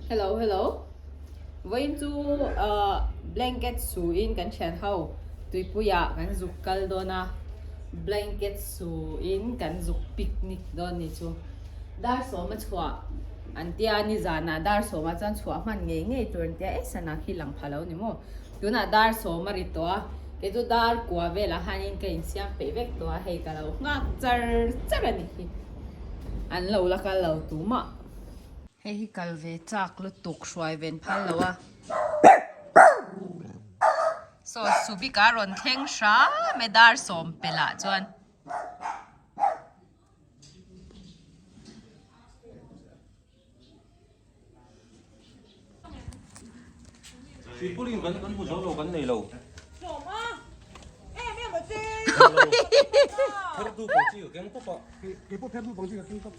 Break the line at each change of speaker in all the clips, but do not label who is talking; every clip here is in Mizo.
Hello hello Vawiin chu blanket su in kan thian ho tuipui ah kan zuk kal dawn a blanket su in kan zuk picnic dawn ni chu dar sawm a chhuah an tia nizan ah dar sawm ah chuan chhuah hman ngei ngei tur an tia e sana khi lang pha lo ni maw tunah dar sawm a ri tawh a kei chu dar kua velah hianin ka insiam peih vek tawh a hei ka lo nghak char char a ni hi an lo la kal lo tumah. Hei hi kal ve chak lutuk hruai ven phal lo a. Saw Subika rawn thleng hram e dar sawm pelh ah chuan.
Tuipulin kan kan hmu zo lo kan nei lo. Phertu pang chi ka keng pawp a.
Kei pawh phertu pang chi ka keng pawp.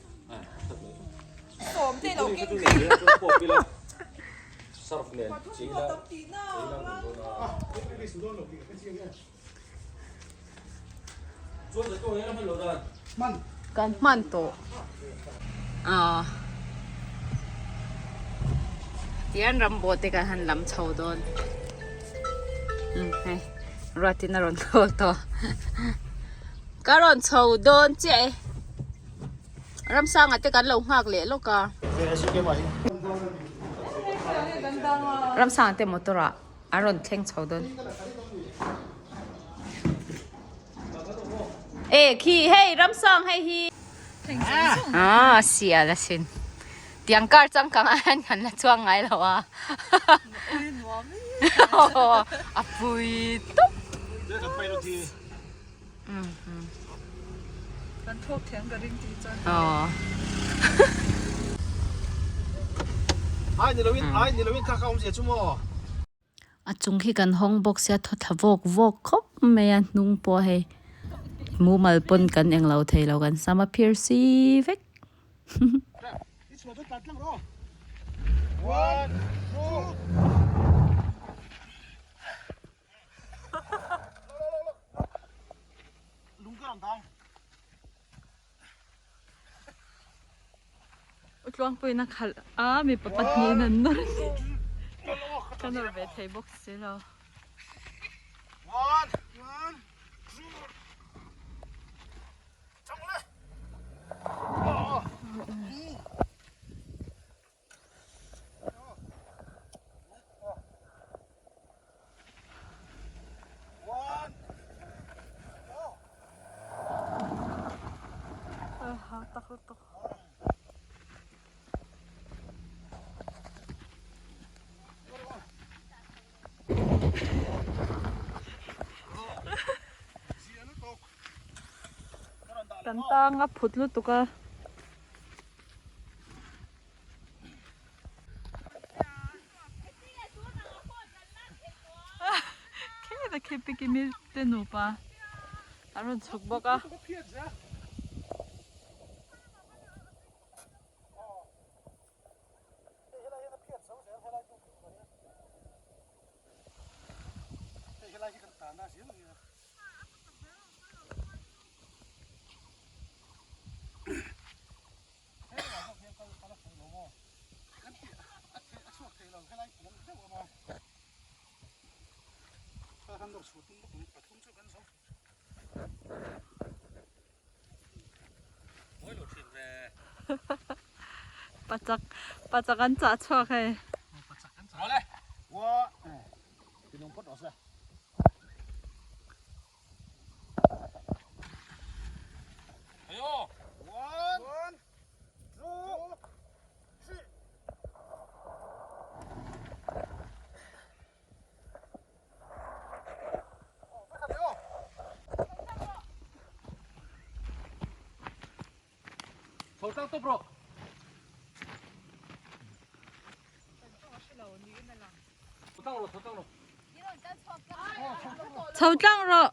Kan hman tawh ah tihian rambo te kan han lam chho dawn hei ruatin a rawn call tawh ka rawn chho dawn chiah e. Ramsanga te kan lo nghak leh lawk a. Ramsanga te motor ah an rawn thleng chho dawn. E khi hei Ramsang hei hi. Ah sial asin. Tiang kar changkang ah hian kan la chuang ngai lo a. A pui tawp.
Kan thawk thiam ka ring tih chuan.
Aw.
Ai ni loin ai ni loin kha kha awmzia chu maw.
A chung khi kan hawng bawk sia thaw thla vawk vawk khawp mai a hnung pawh hei mumal pawn kan englo thei lo kan sam a phir si vek.
One, two.
Tluangpuiin a khalh a mipa pahnihin an nawr ka nawr ve thei bawk si lo. Kan tang a phut lutuk a. Kheta khi pikimi te nupa an rawn chhuk bawk a. Pachak pachak an chah chhuak hei. Chho tlang rawh.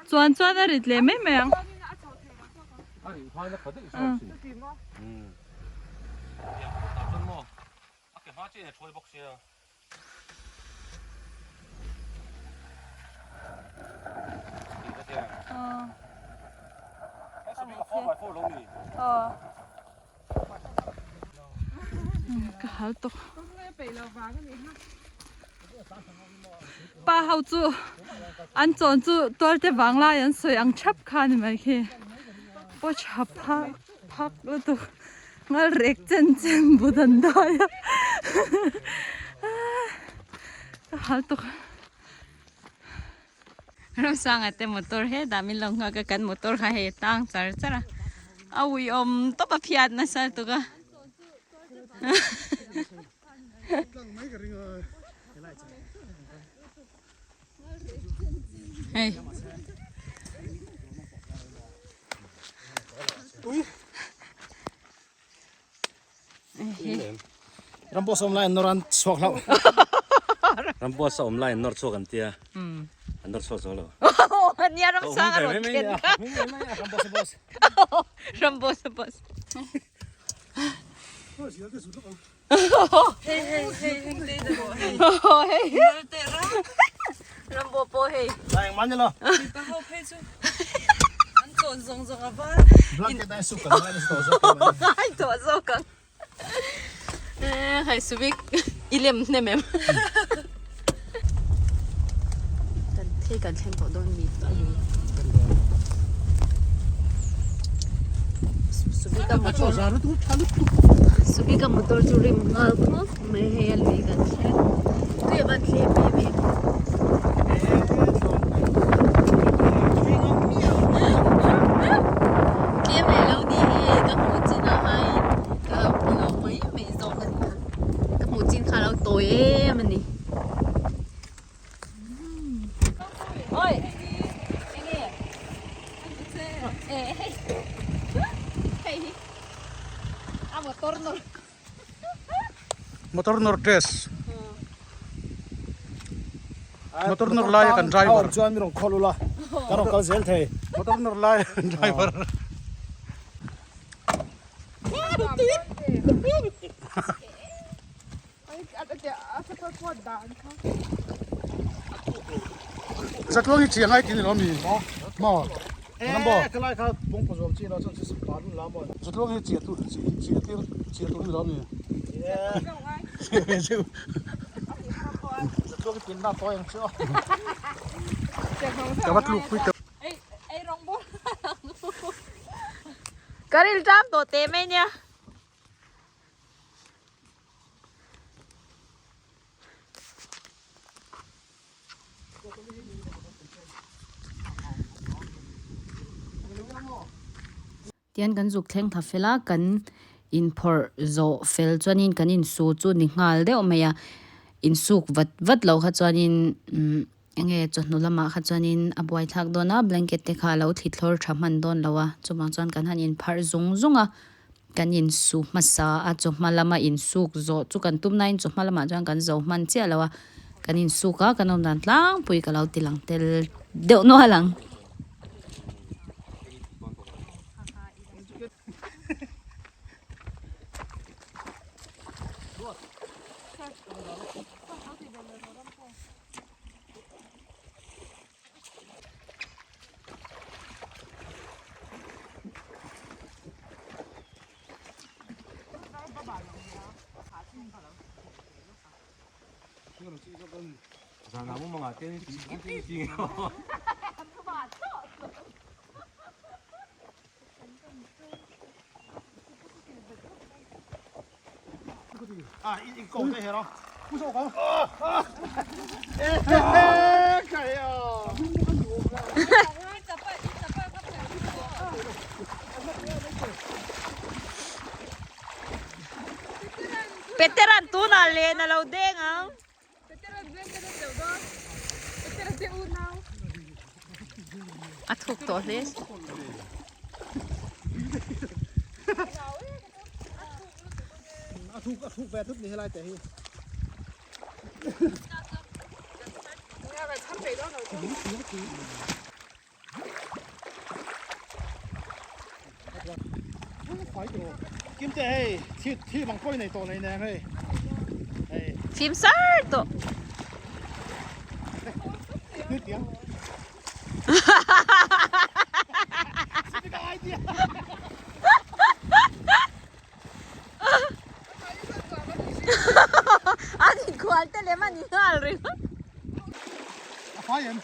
Chuan chuan a rit leh mai mai ang. Ka hal tawk. Pa ho chu an chawn chu tualte vanglai an sawi ang thap kha a ni mai khi. Paw tha phak phak lutuk ngal rek chen chen but an dai a. Ka hal tawk.
Ramsanga te motor he dah min lo nghak a kan motor kha hei a tang char char a a uiawm tawp a phiat nasa lutuk a hei.
Rambo sawm lai an nawr an chhuak hlauh.
Rambo sawm lai an nawr chhuak an tia. An nawr chhuak zo lo.
Nia Ramsang a rawn thlen kha.
Rambo sa boss.
Rambo sa boss.
Hei hei hei hei
hei. Rambo pawh hei.
Lai engmah ni lo.
Mipa ho phei chu an chawn zawng zawng a var.
Blanket ai suk kan ngai nasa tawh zawk ang.
Ngai tawh zawk ang. Hei Suvik i lem hnem em. Kan thei kan thleng tawh dawn mi a lui. Suvika motor Suvika motor chu rim nghal khawp mai hei a lui kan thleng. Tui a van thlem em em. Tlem leh lo ni hi ka hmuh chin ah hian ka lo hmu lo mai mai zawk a ni a. Ka hmuh chin kha a lo tawi em a ni. Oi! Enge? Eh hei. Hei hi. A motor nawr.
Motor nawr test. Motor nawr laia kan driver.
Chuan mi rawn khawl ula. Ka rawn kal zel thei.
Motor nawr laia kan driver. Zatluang hi chiang ai tin ilo mi maw Rambo
Eh ka lai kha bawng paw zawm chi lo chuan chu pa run la maw
Zatluang hi chia tu chia tir chia tur ni lo mi
Zatluang hi pin na tawi ang chu
Ka va tluk pui ka
Ka ril ṭam tawh teh mai nia.
Tian kan zuk thleng tha fel a, kan inphawrh zawh fel chuanin kan insu chu ni nghal deuh mai a, insuk vat vat loh kha chuanin umm enge chawhnu lamah kha chuanin a buai thlak dawn a, blanket te kha a lo thli thlawr tha hman dawn lo a, chuvang chuan kan han inpharh zung zung a. Kan insu hmasa a, chawhma lama insuk zawh chu kan tum nain chawhma lamah chuan kan zo hman chiah lo a, kan insuk a, kan awm dan tlangpui ka lo ti lang tel deuh nual ang. Peteran tunah len a lo deng ang. A thuk tawh hle.
A thuk a thuk ve tut ni helai te hi. Kim te hei thi thi bang pawh i nei tawh nei nen hei. Hei.
Fim sar tawh.
Tiang.
Inkhual te lem a ni nghal ringawt.
A fai em?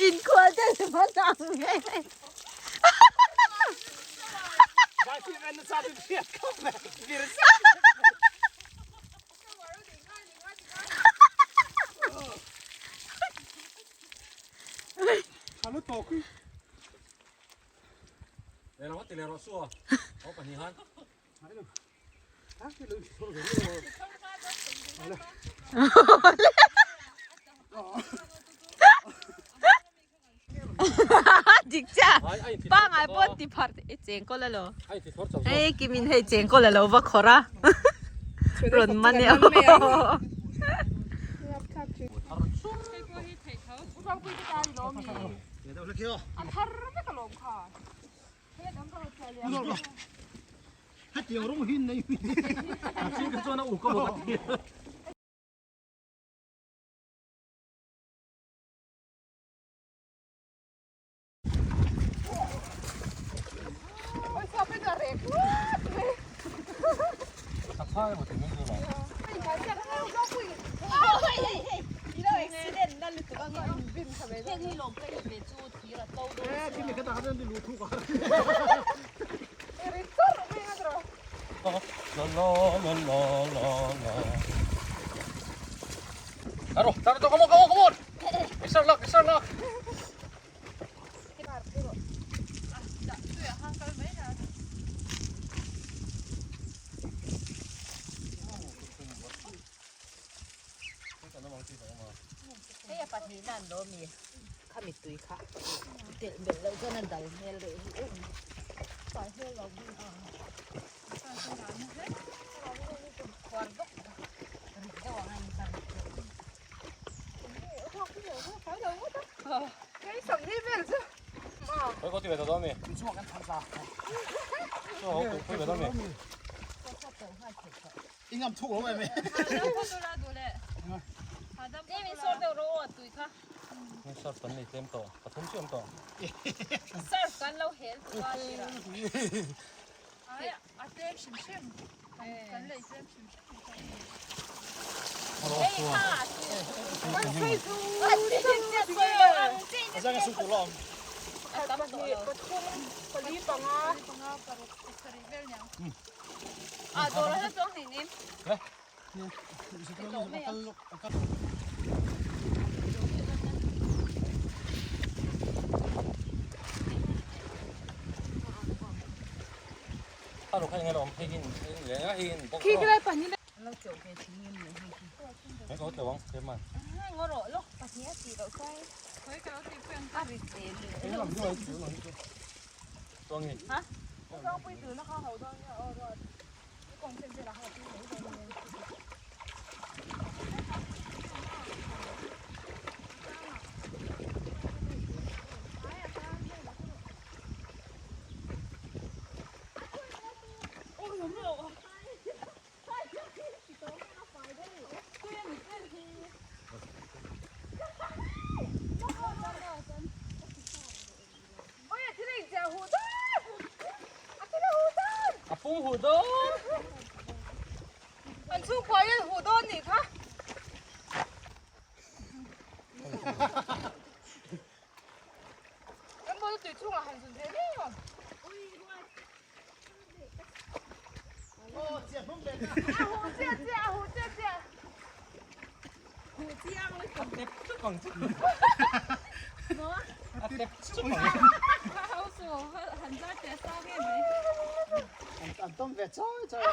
Inkhual te lem a nang ngei mai. Dik chiah pangai pawh ti pharh i cheng kawl alo hei kimin hei cheng kawl alo va khawrh a rawn man e aw.
Hetiang rawng hi nei mi.
Chin kha chuan a uk a maw ka ti.
Hei a pahnihna an lo mi kha mittui kha telh belh loh chuan a dal hmel reh hi em khuar bawk rit deuh ang a inchang
I ngam thuk lo em e.
An chhungkua hian huh dawn nih kha. Kan bawlhhlawh tui chhungah han zun ve ngei ang. A huh chiah chiah, a huh chiah chiah.
An tawm ve chawi chawi.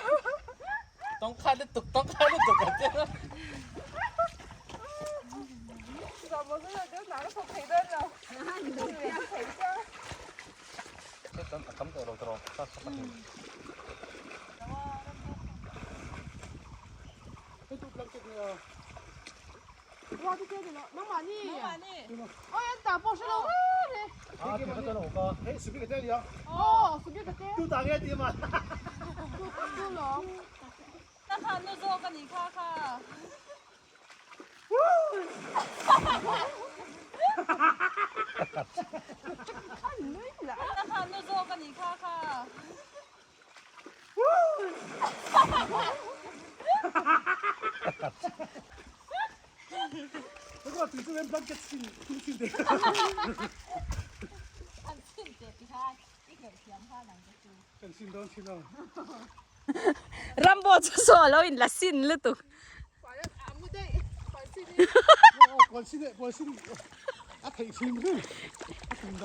Rambo chu saw a lo in la sin lutuk.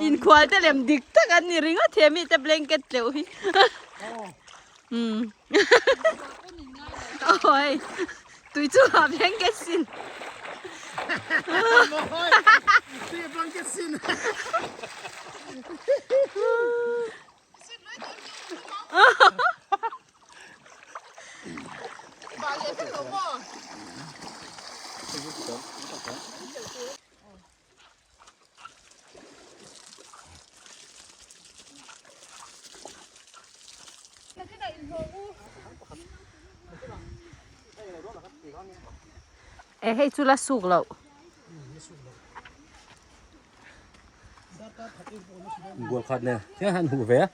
Inkhual te lem dik tak an ni ringawt he mite blanket tleuh hi. Aw hei tui chungah blanket sin. E hei chu la suk loh.
Bual khat nen hian han huh ve a.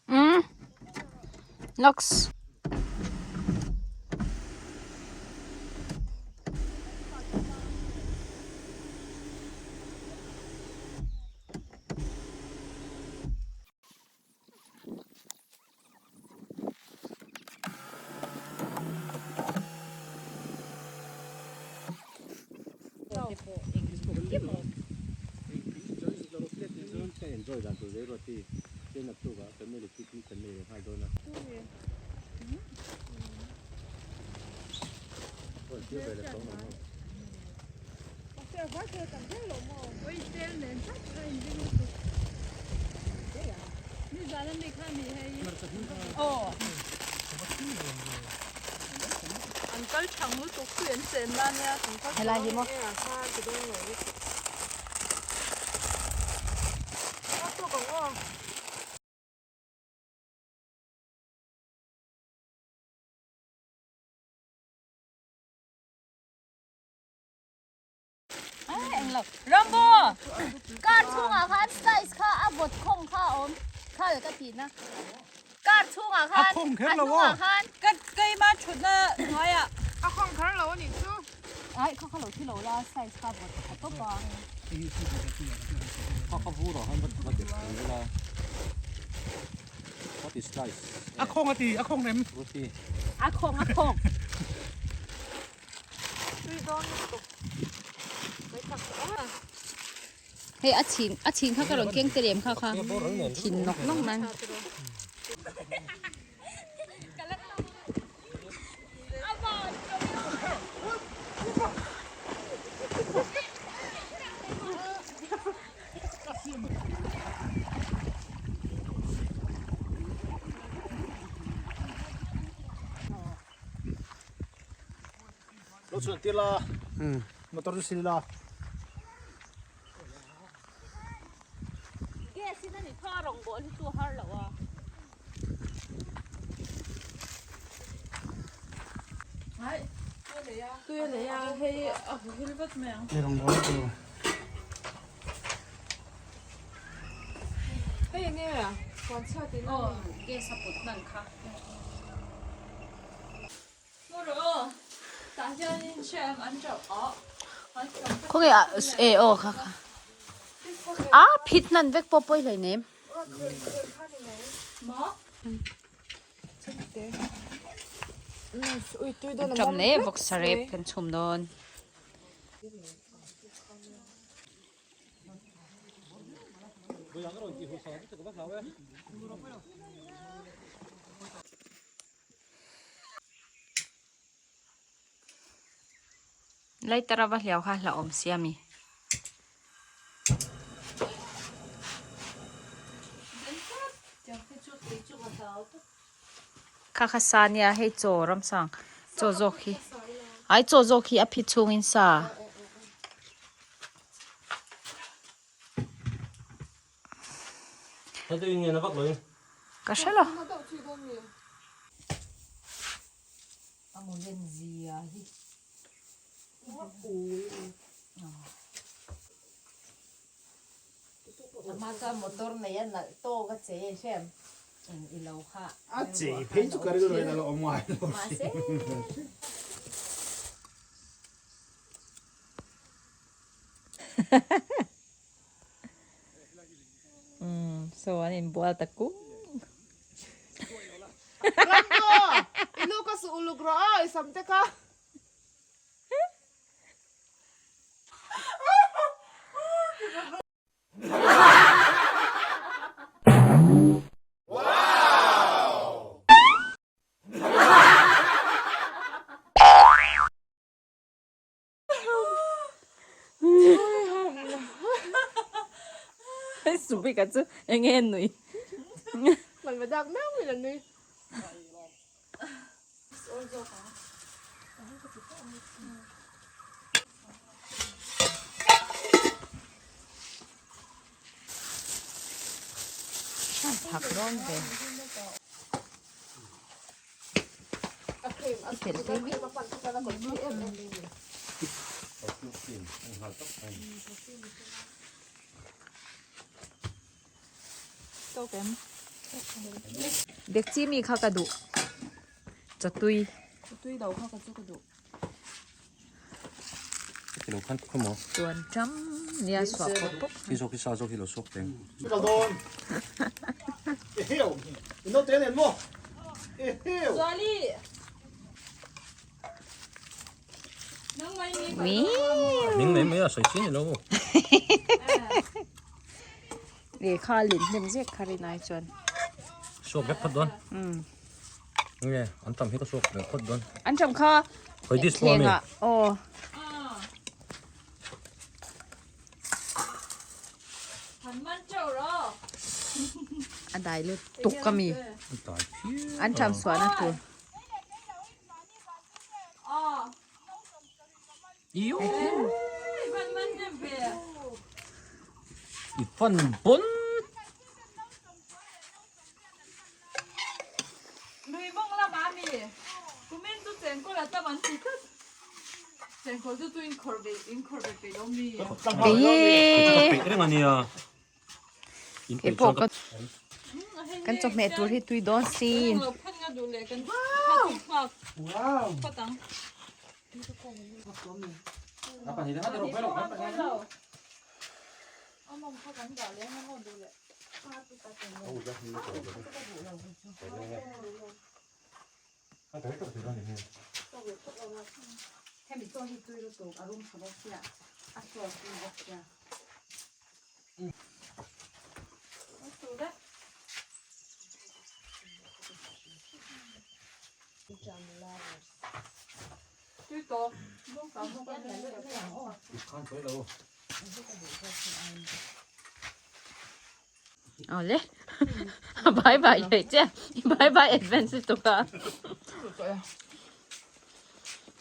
Umm lux.
Ka enjoy dan tur zai ruat hi chen a tuk ah family picnic kan nei leh nghal dawn a. Aw tir ve leh tawng lo maw.
Helai hi maw. Rambo! Car chhungah khan size kha a vawt khawng kha a awm khal ka ti na. Car chhungah khan a hnungah khan.
Ka keima thutna hnuaiah.
A khawng kher lo a nih chu.
Ai kha kha lo thi lo la size kha vawt a tawp a.
Kha kha vur ah khan va dep thei ila. What is slice?
A khawng a ti a khawng rem.
Ruti.
A khawng a khawng. Hei a chhin a chhin kha ka rawn keng te lem kha kha thin nawk nawk nan.
Lo chhuah tir la motor chu sil la.
Gas in ani tha rawng bawl hi chu har lo a.
Tui a nei a hei a huhil vat mai ang.
Hei rawng bawl chu.
Hei enge huan chhiat in a ni.
Gas a put hman kha.
Khawnge ah e aw kha kha a phit hnan vek pawh pawi hlei nem. Ṭam leh vawksa rep kan chhum dawn. Lighter a va hliau kha hlauhawm sia mi. Kha kha sa nia hei chaw ramsang chaw zawk hi ai chaw zawk hi a phi chhungin sa. Ka hre lo.
Umm so an inbual ta kung.
Rambo! I lu ka su uluk rawh aw i sam te kha.
Subika chu eng nge nui?
Malva dak meuh in a nui.
Phak dawn ve. Dekchi mi kha ka duh chawtui chuan ṭam nia suah pawp pawp. Lehkha a len hnem zek kha rin ai chuan.
Suak vek phawt dawn. Nge an tam hi ka suak vek phawt dawn.
An tam kha thlengah aw. A dai lut tuk a mi. An tham suahna tur.
I fan pawn.
Lui mawng lamah a mi kumin chu chengkawl a tam an ti tlat. Chengkawl chu chu inkhawrh ve inkhawrh ve peih lo mi.
Kei
Peih reng a nia.
Kei pawh ka kan chawhmeh tur hi tui dawn sin. Hemi chaw hi tui lutuk a rum tha bawk sia a sauce in bawk sia. Awle bye bye leh che bye bye advance lutuk a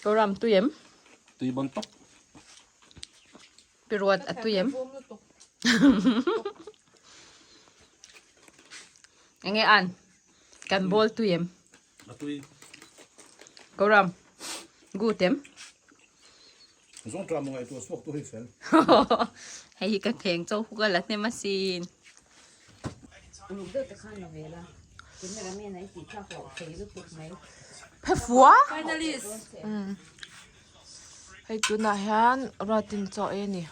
Program tui em?
Tui bon tawp.
Pi ruat a tui em? Enge an? Kan ball tui em?
A tui.
Koram. Good em?
Zawng tla maw ngaihtuah chhuak tu hei fel.
Hei hi ka theng chaw huk a la hnem asin. Uluk deuh te khan la ve la. Cameraman a i tih tlak loh thei lutuk mai.
Phe fua. Finalist. Hei tunah hian ruatin chaw ei a ni.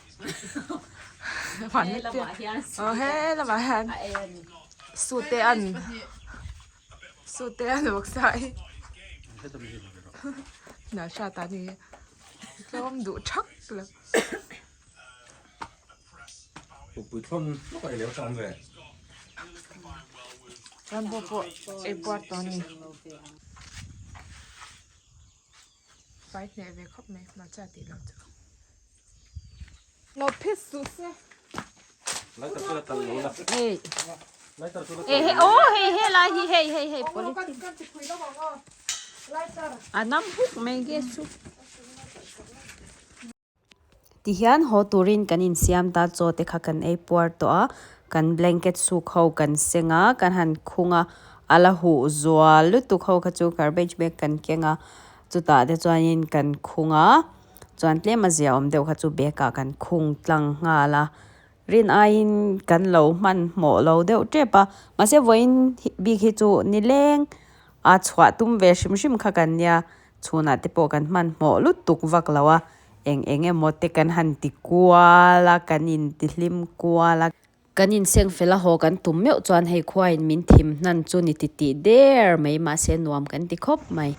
Aw he lamah hian suit te an suit te an vawk sa hi. Hna hriat a ni tlawm duh thak lo. Rambo pawh ei puar tawh a ni. Fai hneh ve khawp mai hmarcha tih loh chu. Lo phit suh se.
Hei. Hei hei oh hei he lai hi hei hei hei polythene. A nam huk mai gas chu. Tihian haw turin kan insiam ta chaw te kha kan ei puar tawh a, kan blanket suk ho kan seng a, kan han khung a, a la huh zual lutuk ho kha chu garbage bag kan keng a, chutah te chuanin kan khung a, chuan tlem a zia awm deuh kha chu bag ah kan khung tlang nghal a, rin aiin kan lo hmanhmawh lo deuh tep a, mahse vawiin bik hi chu nileng a chhuah tum ve hrim hrim kha kan nia. Chhunah te pawh kan hmanhmawh lutuk vak lo a, eng eng emaw te kan han ti kual a, kan inti hlim kual a. Kan inseng fel a haw kan tum meuh chuan hei khuain min thim hnan chu ni ti tih der mai mahse nuam kan ti khawp mai.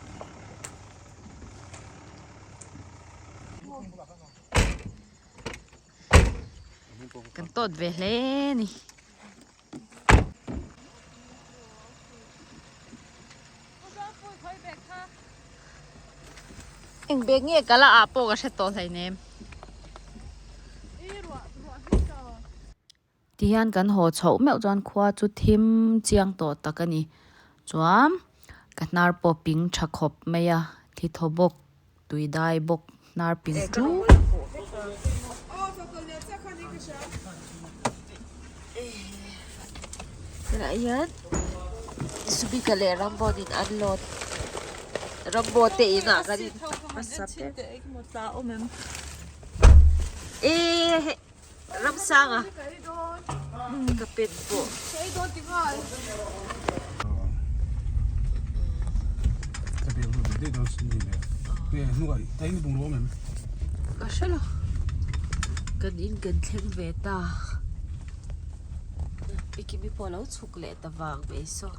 Kan tawt ve hle ni. Eng bag nge ka la ah pawh ka hre tawh hleinem. Tihian kan haw chhoh meuh chuan khua chu thim chiang tawh tak a ni. Chuan ka hnar pawh ping tha khawp mai a, thi thaw bawk. Tui dai bawk hnar ping chu.
Tunah hian Subika leh Rambo in an load Rambo te inah kan in hmasa ber e hei Ramsanga ka pen pawh. Ka hre lo kan in kan thleng ve ta Ikimi pawh a lo chhuk leh ta vang mai saw.